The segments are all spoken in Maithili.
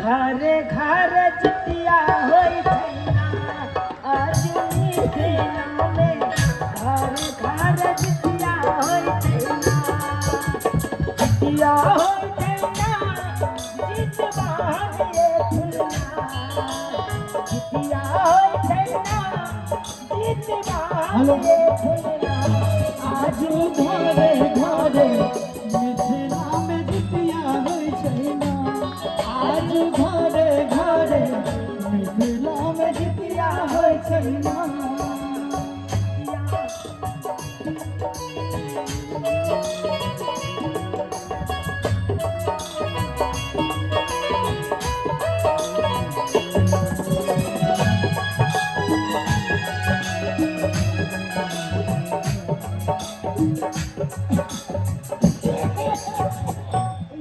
घरे घर जितिया होइ छै ना, आज मिथिला में घर घर जितिया होइ छै ना, जितिया होइ छै ना, जितवाहन ये फुलना, जितिया होइ छै ना, जितवाहन ये फुलना, आज घरे घरे मिथिला में जितिया होइ छै ना, आज घरे घरे मिथिला में जितिया होइ छै ना।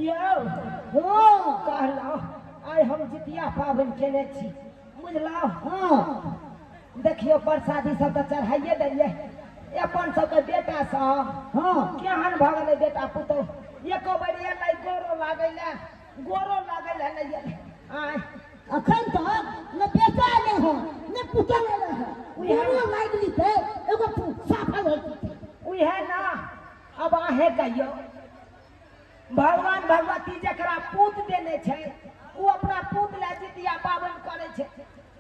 यौ कहलहुँ आइ हम जितिया पाबनि केने छी, बुझलहुँ? हाँ। देखियौ प्रसादी सब तऽ चढ़ाइए देलियै। अपन सबके बेटा सब हाँ केहन भऽ गेलै बेटा पुतोहु, एको बेर एलै गोरो लागै लए, गोरो लागै लए नहि एलै। आँय अखन तक ने बेटा एलै हँ ने पुतोहु एलै हँ, गोरो लागि लीतै एगो साफल होइतै। उएह ना, अब अहें कहियौ, भगवान भगवती जकरा पूत देने छै ओ अपना पूत लए जितिया पाबनि करै छै,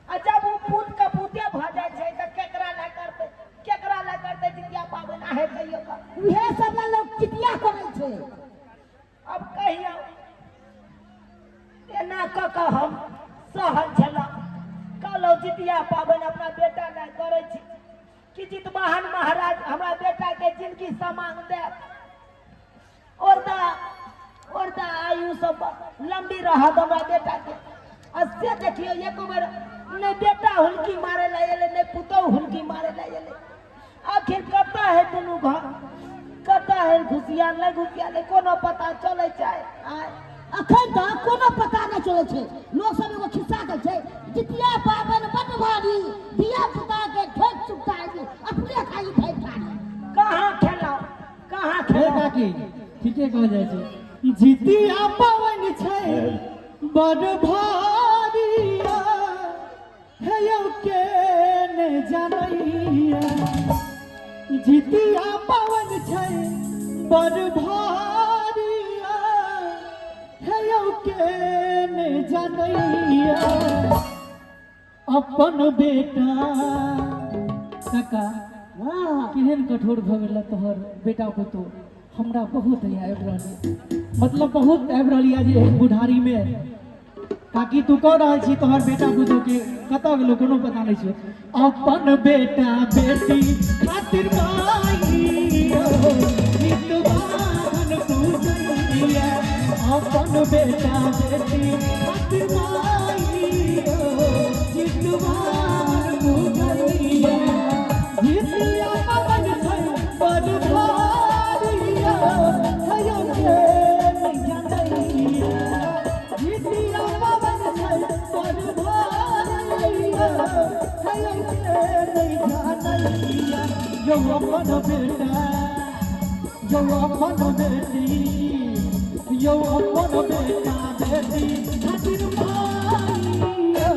आ जब ओ पूत के पूते भऽ जाइ छै तऽ केकरा लए करतै, केकरा लए करतै जितिया पाबनि? अहें कहियौ। उएह सब लए लोक जितिया करै छै। अब कहियौ, एना कऽ कऽ हम सहल छलहुँ, कहलहुँ जितिया पाबनि अपना बेटा लए करै छी कि जितवाहन महाराज हमरा बेटा के जिंदगी समांग दे और दा और दा आयु सब लंबी रहत हमरा बेटा के। आ से देखियौ एक बेर नहि बेटा हुलकी मारे लए एलै, नहि पुतोहु हुलकी मारे लए एलै। आखिर कतऽ है दुनू घर, कतऽ है घुसियाल नहि घुसियाल, कोनो पता चलै छै? आय अखन तक कोनो पता नहि चलै छै। लोक सब एगो खिस्सा कहै छै, जितिया पाबनि बड भारी, धिया पुता के ठोकि चुपतारी, अपने खाली खाइ थारी। कहाँ खेलौ, कहाँ हे खेलौ? काकी ठीके कहल जाइ छै, जितिया पाबनि छै बड़ भारिया, हे यौ के ने जानैया, जितिया पाबनि छै बड़ भारिया, हे यौ के ने जानैया। अपन बेटा काका हाँ केहन कठोर भऽ गेल तोहर बेटा पुतोह, हमरा बहुत दया आबि रहल, मतलब बहुत आबि रहल यऽ जे बुढ़ारी में काकी तू कह रहल छी तोहर बेटा पुतोह के कतऽ गेलो कोनो पता नहि छै। अपन बेटा बेटी खातिर माई जितवाहन पूजैया, अपन बेटा बेटी खातिर माई जितवाहन पूजैया, जितिया पाबनि छै बड़ भारिया, हयो के नहि जानैया, जितिया पाबनि छै बड़ भारिया, हयो के नहि जानैया। यौ अपन बेटा, यौ अपन बेटी, यौ अपन बेटा बेटी खातिर माइया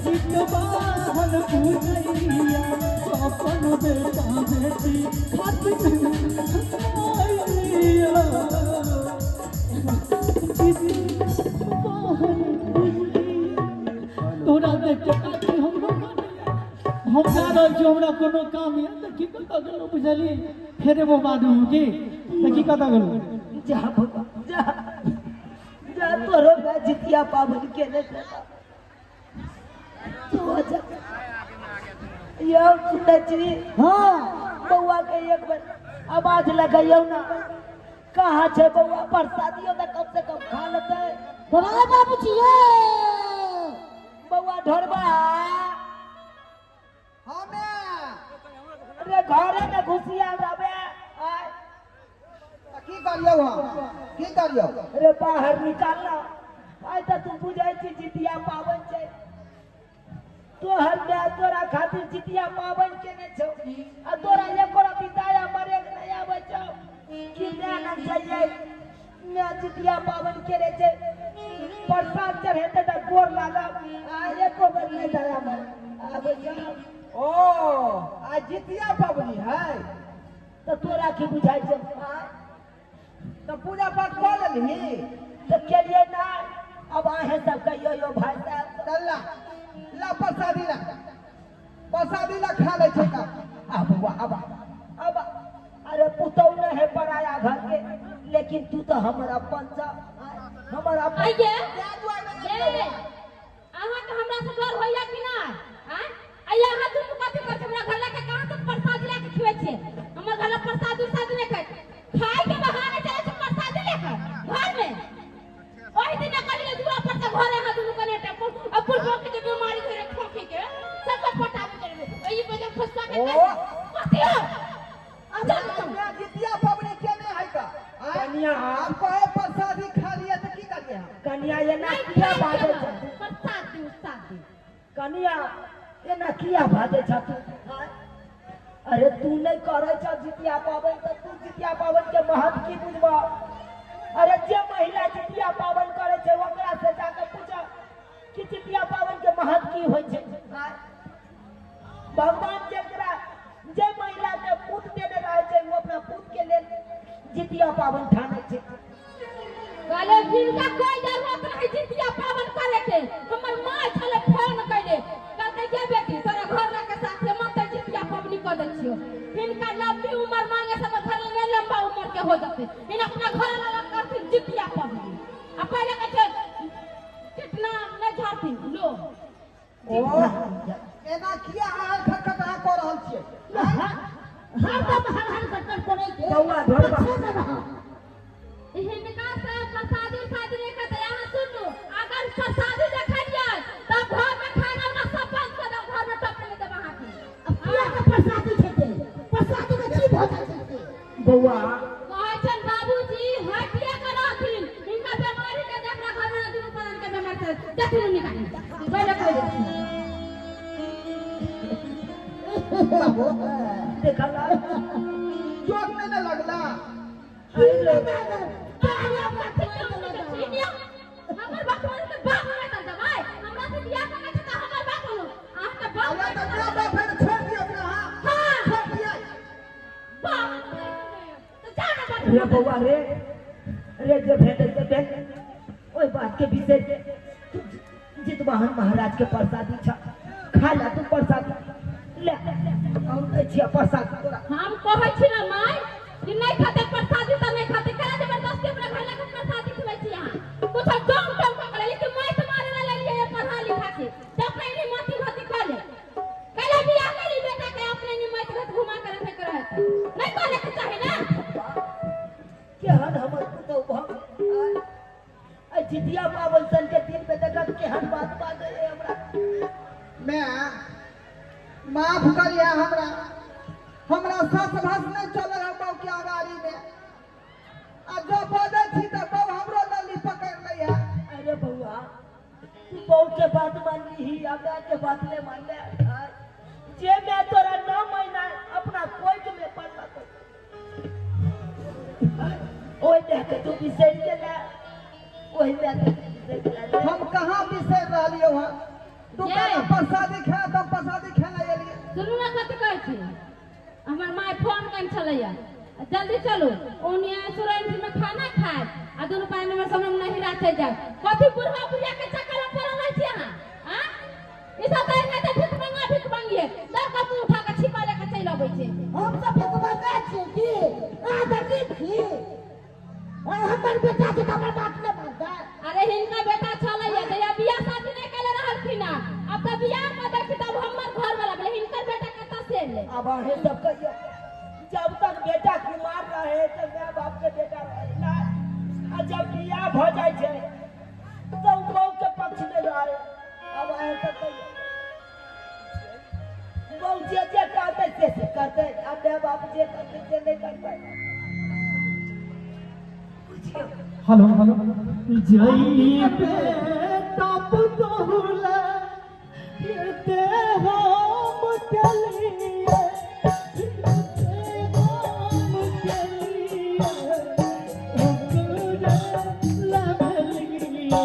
जितवाहन पूजैया, अपन बेटा बेटी खातिर माइया जितवाहन पूजैया। तोरा देख के काकी हमरो हम जा रहल छी, हमरा कोनो काम यऽ तऽ की कतऽ गेलहुँ बुझलियै, फेर एबो बादमे की तऽ की कतऽ गेलहुँ? जा बौआ जा, जा तोरो माय जितिया पाबनि केने छौ, तू जा। यौ सुनै छी? हाँ बौआ के एक बेर आवाज लगैयौ ना, कहाँ छै बौआ? प्रसादियो तऽ कम से कम खा लेतै। बौआ बाबूजी यौ बौआ ढोरबा हमे अरे घरे में घुसिया रहबे। आय तऽ की करियौ, हम की करियौ? अरे बाहर निकाल ना, आइ तऽ तू बुझै छी जितिया पाबनि छै, तोहर माय तोरा खातिर जितिया पाबनि केने छौ आ तोरा एको रत्ती दया मरे नहि आबै छौ कि माय लग जइयै, माय जितिया पाबनि केने छै, प्रसाद चढ़ेतै तऽ गोर लागब आ एको बेर नहि दया माय आबै जाउ। ओ आ जितिया पबनी है। तऽ तोरा की बुझाइ छौ आँय? तऽ पूजा पाठ कऽ लेलही? तऽ केलियै ना। अब अहें सब कहियो यौ भाई साहब। चल ला ला प्रसादी, ला प्रसादी ला, खा लै छै तऽ। आ बौआ, आब अब अरे पुतौ नहीं है पराया घर के, लेकिन तू तो हमर अपन छ, हमर अपन। आइये ये अहाँके हमरा से डर होइया कि नहि? आँय आइये, अहाँ दुनू कथी करै छी? हमरा घर लए के कहाँ तक प्रसादी लए के खिबै छियै? हमर घर लए प्रसादी उरसादी नहि खाइ, खाय के बहाने चलै छै प्रसादी लए के घर में। ओहि दिन कहलियै दूरा पर से घर अहाँ दुनू कने टेम्पू आ बुढ़बो के जे बीमारी धरे खोखी के सबके पटाबे करबै एहि वजह फसवा के। ओ। कथी हो? चल चल। जितिया पबनी केने है का? कनिया। आब कहे प्रसादी खा लिया तऽ की करिए हम? कनिया, एना नहि किया खाय बाजै के छ? बा, प्रसाद दी उसाद दी। कनिया, एना किया बाजै छ तू? आँय? अरे तू नहीं करै छ जितिया पाबनि तऽ तू जितिया पाबनि के महत्व की बुझबह? अरे जे महिला जितिया पाबनि करै छै ओकरा से जाके पूछ कि जितिया पाबनि के महत्व की होइ छै। आँय? भगवान जेकरा जे महिला के पुत देने रहै छै ओ अपना पुत के लेल जितिया पाबनि ठानै छै। कहले जिनका कोई जरूरत नहीं जितिया पावन करे के। हमर माँ छले फोन कैले, कहलकै गे बेटी, तोरा घर लके साथे मत जितिया पबनी कर दै छियो। हिनका लंबी उम्र मांगे से हमर घर में लंबा उम्र के हो जते, हिन अपना घर लगा करथिन जितिया पबनी। आ पहले कहै छै कितना नहीं झाड़थिन लो। ओ, एना किया अहाँ खटखट अहाँ कऽ रहल छियै? हरदम हर हर कटर करै के बौआ, धरबा। पीछे न रह। हिनका से प्रसादी उरसादी नहीं खाते। यहाँ सुनू, अगर प्रसादी देखलियै तब घर में खाना उना सब बंद कर देब, घर में टपे नहीं देब अहाँके। अब किया के प्रसादी खेतै? प्रसादी के की भऽ जाइ छै? बौआ। कहै छनि बाबूजी हटिए के रहथिन, हिनका बीमारी के देखला घर में दुनू प्राण के बीमारी छै, देखिन निकाली पहिले कहि देथिन। देखला। चोट नहि ने लगला? हमर बाप के बाप नहि कर देबै। हमरा से बियाह करै छै तऽ हमर बाप होलो अहाँके बाप। अरे तऽ माय बाप है तऽ छोड़ि दियौ ओकरा अहाँ। हाँ। छोड़ि दियै। बाप तऽ जा ने बाप। रे बौआ, रे रे, जे भेल से भेल, ओहि बात के विषय तू जितवाहन महाराज के प्रसादी छ, खा ला तू प्रसादी ले, हम दै छियै प्रसादी तोरा। हम कहै छी ने माय कि नहि खाते प्रसादी तऽ नहि खाते। केना जबरदस्ती अपना घर लए के प्रसादी खिबै छी अहाँ? कुछ डम डम कऽ के लेकिन माय तऽ मारे ला लेलियै पढ़ा लिखा के तऽ अपने नहीं मती घती कऽ ले। कैला बियाह कैली बेटा के? अपने नहीं मत घत घुमा के रखे के रहत नहीं करे के चाही ना। केहन हमर पुतहु भऽ आ जितिया पाबनि सन के दिन में देखत केहन बात बाजै है हमरा। मैं माफ करिए हमरा, हमरा सस भस नहीं चले है बहू के अगाड़ी में, आ जो बजै छी तऽ बहू हमरो लल्ली पकड़ लै है। अरे बउआ, तू बहू के बात मान ली, हमरा के बात नहीं मान ले। जे मैं तोरा 9 महीना अपना कोख में पलक, ओहि देख के तू बिसरि गेला, ओहि में तू बिसरि गेला। हम कहाँ बिसरि रहलियौ हँ? तू ये। कहला प्रसादी खा तऽ हम प्रसादी खेला एलियै। सुनू ने कथी कहै छी। हमर my phone कने छलैया, जल्दी चलू ओनिया सुरैन में खाना खाए आ दुनू पानी में सब नहिरा चलि जाए। कथी बुढ़वा बुढ़िया के चक्कर में पड़ल रहै छी अहाँ? आँ, ई सब तऽ एना तऽ भीख मंगा भीख मंगिए दर कऽ मुँह उठा कऽ छिपा लए कऽ चलि अबै छै। हम सब एक मंगा छियै की? अहाँ गरीब छी आ हमर बेटा छै तऽ हमर बात नहि मानतै? अरे हिनका बेटा छलैया जहिया बियाह शादी नहि केले रहलखिन हँ। आब तऽ बियाह कऽ देलखिन तब हमर घर वाला भेलै, हिनकर बेटा कतऽ से एलै? अब अहें सब कहियो, जब तक बेटा कुमार रहे तऽ माय बाप के बेटा रहे ना, आ जब बियाह भऽ जाइ छै तऽ उ बहू के पक्ष में रहे। अब अहें सब कहियो, बहू जे जे कहतै से से करतै आ माय बाप जे कहतै से नहि करतै? बुझियौ। हेलो हेलो, जई बेटा पुतोहुला एते हम केलिए, एते हम केलिए, ओकरे लगलिए।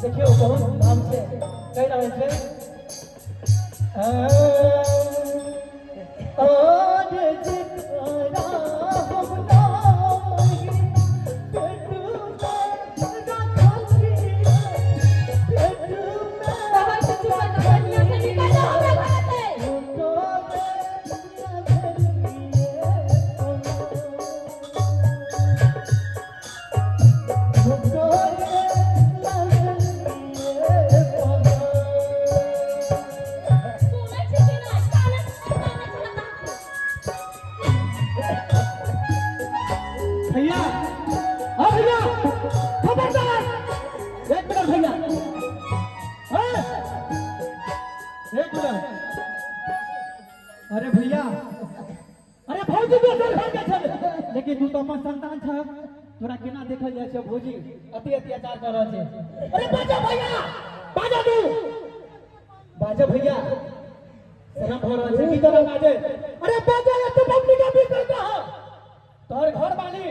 देखियौ बहुत नाम छै कहि रहल छै और जेकरा हम नाम पेट में रखलियै पेट में कहै छी चुप रह, बढ़िआँ से निकल जाओ हमरा घर से। सुनै छी कि नहि? काने काने चलत अहाँके। भैया, हाँ भैया, खबरदार, एक मिनट भैया, हाँ, एक मिनट। अरे भैया, अरे भौजी दोसर घर के छलै, लेकिन तू तो अपन संतान छ, तोरा केना देखल जाइ छै? भौजी अति अत्याचार कर रहल छै। अरे बाजा भैया, बाजा, तू बाजा भैया, शरम भऽ रहल छै। की करब बाजे? अरे बाजा, ये तो पब्लिक के बीच में है, तोहर घर वाली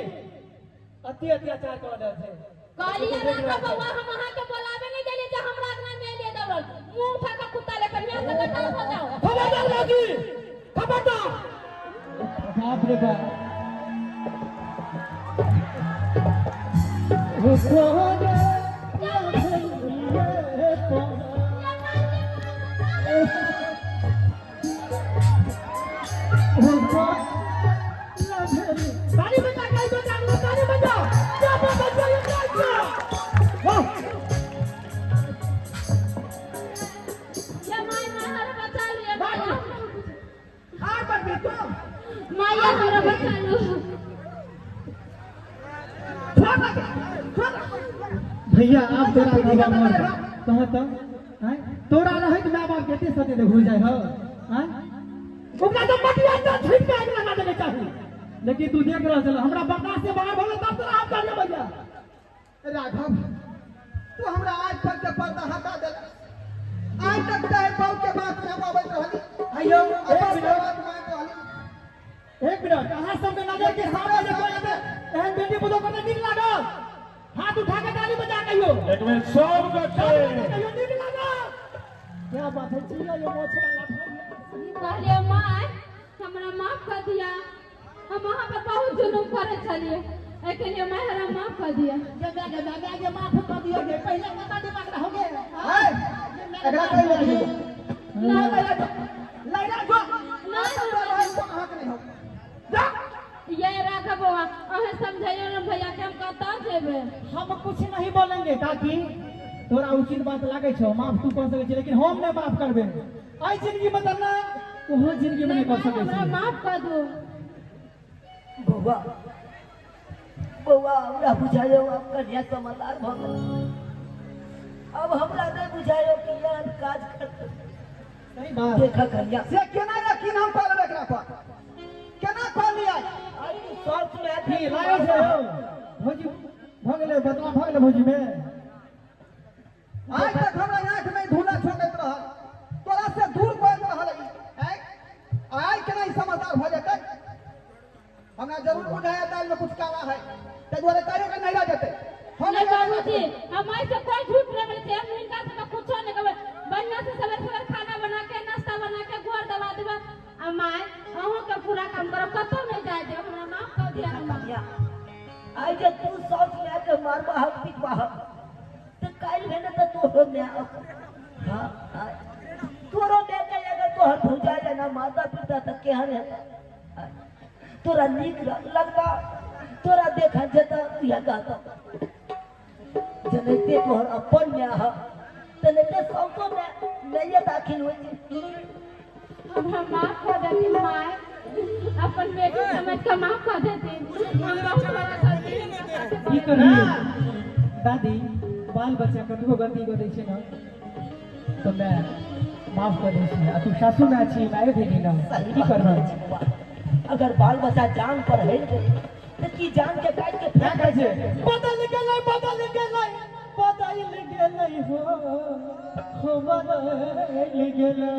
अति अत्याचार कर रहल छै। कहलियै राघव बौआ, हम अहाँके बोलाबे नहि गेलियै जे हमरा अंगना मे एलियै दौड़ल मुंह उठा कऽ कुत्ता लेकर। यहाँ से गटार हो जाओ। खबरदार भौजी, खबरदार। बाप रे बाप। ओ सोने ताली बजा, गाई बजा, ताली बजा, क्या बजा ये, क्या वाह। ये my, my, हमरा बचा लिअ my. आर बदली तो। माया, हमरा बचा लू। छोड़ दे, छोड़। भैया, आब तोरा बाबा मर कह तऽ आँय, तोरा रहैत माय बाप कते सते दे घुर जाइ हो आँय, ओकरा तऽ मटिया तऽ छीट के आगि लगा देने चाही, लेकिन तू देख रहल छल, हमरा बर्दाश्त से बाहर भऽ गेल, तब तोरा हम कहलियै भैया। राघव, तू हमरा आज तक के पर्दा हटा देला। आज तक चाहे बाऊ के बात में हम अबैत रहली, आइयो, एक अपन मिनट। बात मानैत रहली। एक मिनट, अहाँ सबके नजर के सामने जे कोई एते एहन बेटी पुतोह करने नीक लागल? हाथ उठा के ताली बजा कहियो। एक मिनट सब ताली गोटे। बजा कहियो, नीक लागल? क्या बात है, जियो ये मोछ वाला भैया। कहलियै माय, हमरा माफ कर दिया, हम अहाँ पर बहुत जुलुम करै छलियै, एहिके लिए माय हमरा माफ कर दिया। गे गे गे गे गे, माफ कर दियो गे, पहिले कता दिमाग रहोगे? आय, एकरा कहि लगी लैला जो। नहीं। अहाँके नहि हो, जा। ये राघव बौआ, अहें समझाइयो ने भैया के, हम कतऽ जेबै? हम कुछ नहीं बोलेंगे ताकि तोरा उचित बात लागे छौ, माफ तू कर सकै छी, लेकिन हम नहि माफ करबे। एहि जिंदगी में तऽ नहि, ओहो जिंदगी में नहि कर सकै हमरा छी। माफ कर दू। बौआ, बौआ, हमरा बुझायो आब कन्या समझदार भऽ गेल। अब हमरा नहि बुझायो कि एहन काज करतै। सही बात। देखा कन्या। से केना यकीन हम कऽ लेबै एकरा पर? केना कऽ लियै? आइ तू शर्त में की लागल छै हौ? भौजी भऽ गेलै, बदला भऽ गेलै भौजी में। आज तक हमरा आँख में धूला छोड़ैत रहल, तोरा से दूर करैत रहल ई आँय? आइ केना ई समझदार भऽ जेतै? हमरा जरूर बुझाया दाल में कुछ काला है, ताहि दुआरे कहियो के नहिरा जेतै हम। नहीं बाबूजी, हम ऐसे कोई झूठ नहीं बोले हम हिनका से कुछो नहीं कहबै। बढ़िया से सवेरे सवेरे खाना बना के, नाश्ता बना के घर दबा देबै आ माय, अहूँ के पूरा काम करब, कतौ नहीं जाय देब। हमरा माफ कर दिया हमरा। कन्या, आइ जे तू साउस माय के मारबह, पिटबह, तऽ काल्हि भेने तऽ तोहरो माय, हाँ हाँ, तोरो माय के अगर तोहर भौजाइ जेना माता पिता तऽ केहन हेतै? आँय, तोरा नीक लगता? तोरा देखल जेतऽ इएह कहतऽ, जेनाहिते तोहर अपन माय ह, तेनाहिते साउसो माय माये दाखिल होइ छै। हमरा माफ कर देथिन माय, अपन बेटी समझ के माफ कर देथिन, हम बहुत बड़ा गलती हिनका साथे की करै। करियै दादी, बाल बच्चा कतबो गलती कऽ दै छै ने तऽ माय माफ कऽ दै छी। आ तू सासू माय छी, माय भेली ना, सही की बात करबै? कहै छी बौआ। अगर बाल बच्चा जान पर हटि गेलै तऽ की जान के काटि के क्या फेंक कहै छै? बदल गेलै, बदल गेलै, बदल गेलै हो, हो बदल गेलै।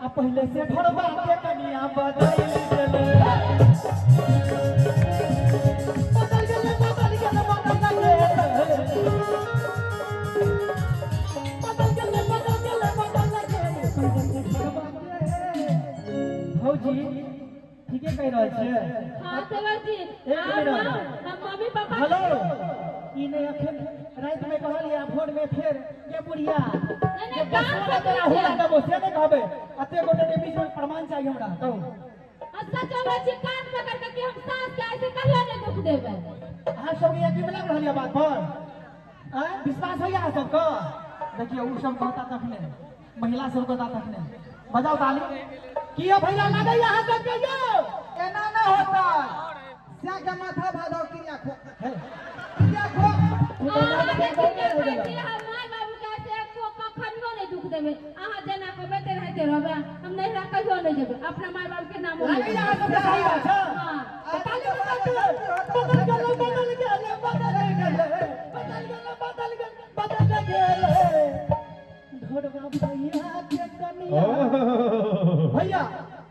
आ पहिले से घरबा के कनिया बदल गेलै। बदल गेलै, बदल गेलै, बदल गेलै। बदल गेलै, बदल गेलै, बदल गेलै। पहिले से घरबा के। भौजी ठीके कहि रहल छियै? हाँ सेवर जी। एक हम मिनट। हम मम्मी पापा। हेलो, ई नहि अखन राति में कहलियै, भोर में फेर ये बुढ़िया नहीं, जे कान बसुआ पकड़ै तोरा छै। हुला देबो से नहि कहबै। अते गोटे के बीच में प्रमाण चाहिए हमरा, कहू। आ सच हमरा छी कान पकड़ के कि हम सास के ऐसे कहियो नहीं दुख देबै। अहाँ सबके यकीन लागि रहल यऽ बात पर? आँय, विश्वास होइया अहाँ सबके? देखियौ, ओ सब कहता तखने, महिला सब कहता तखने। बजाउ ताली। की यौ भैया, लागैया अहाँ सबके यौ? एना न होता से के माथा भादो क्रिया खो, हे, क्रिया खो। तू तऽ अहाँ माय के बाप क्रिया हो खाइ गेलौ। छी, हम माय बाबू के ऐसे एको कखनियो नहीं दुख देबै। अहाँ जेना कहबै तेनाहिते रहबै। हम नैहरा कहियो नहीं जेबै, अपना माय बाबू के नामो नहीं लागैया लेबै। अहाँ सबके सही बात छै? हाँ। तऽ ताली बजाउ। बदल गेलै, बदल गेलै, बदल गेलै, बदल गेलै, बदल गेलै, बदल गेलै। ढोरबा भैया के कनिया, भैया,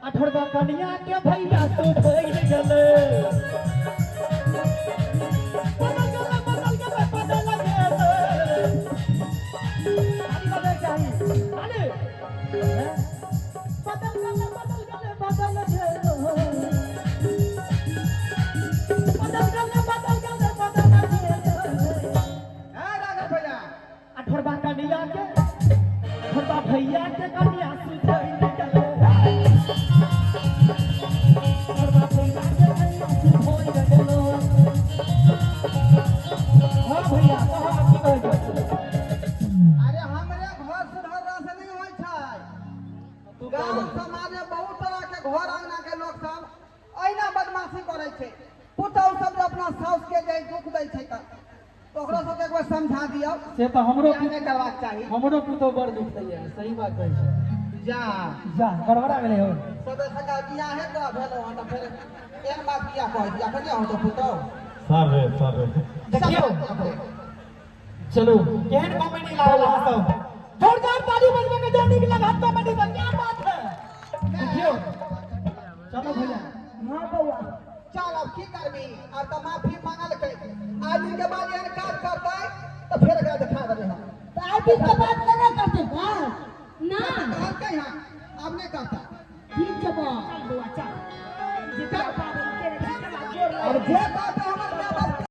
आ ढोरबा कनिया के भैया तू भइल गेलै। बदल गेलै, बदल गेलै, बदल गेलै। ताली बजै चाही, ताली। हैं? बदल गेलै, बदल गेलै, बदल गेलै। बदल गेलै, बदल गेलै, बदल गेलै। हे राघव भैया। आ ढोरबा कनिया के, ढोरबा भैया के कनिया सुधरि गेलै। ढोरबा भैया के कनिया सुधरि गेलै। हाँ भैया, कह, की कहै छै? अरे, हमरे घर सुधरला से नहीं होइ छै। गाँव समाज में बहुत तरह के घर अंगना के लोग सब अहिना बदमाशी करै छै। पुतहु सब जे अपना साउस के जे दुख दै छै तऽ ओकरो सबके एक बेर समझा दियौ। से तऽ हमरो बियाह नहि करबाक चाही। हमरो पुतहु बड़ दुख दैया, सही बात कहै छै। जा। जा, गड़बड़ा गेलै हो। सबे सका बियाहे तोरा भेलौ हँ तऽ फेर एहन बात किया कहै छी? अखन हो तऽ पुतहु। सर रे, सर रे। देखियौ, चलू, केहन कॉमेडी लागल अहाँ सब? जोरदार ताली बजबै के जो नीक लागल कॉमेडी पर। क्या बात है! देखियौ, चलो भैया। हाँ बौआ। चल, अब की करबी? आब तऽ माफी मांगलकै। आज दिन के बाद एहन काज करतै तऽ फेर एकरा देखा देबै हम। तऽ आइ दिन के बाद केना करतै का? ना। कहलकै हँ, आब नहि करता। ठीक छै बा। चल बौआ, चल। जितिया पाबनि केने छी, चला, गोर अब लागि। जे बात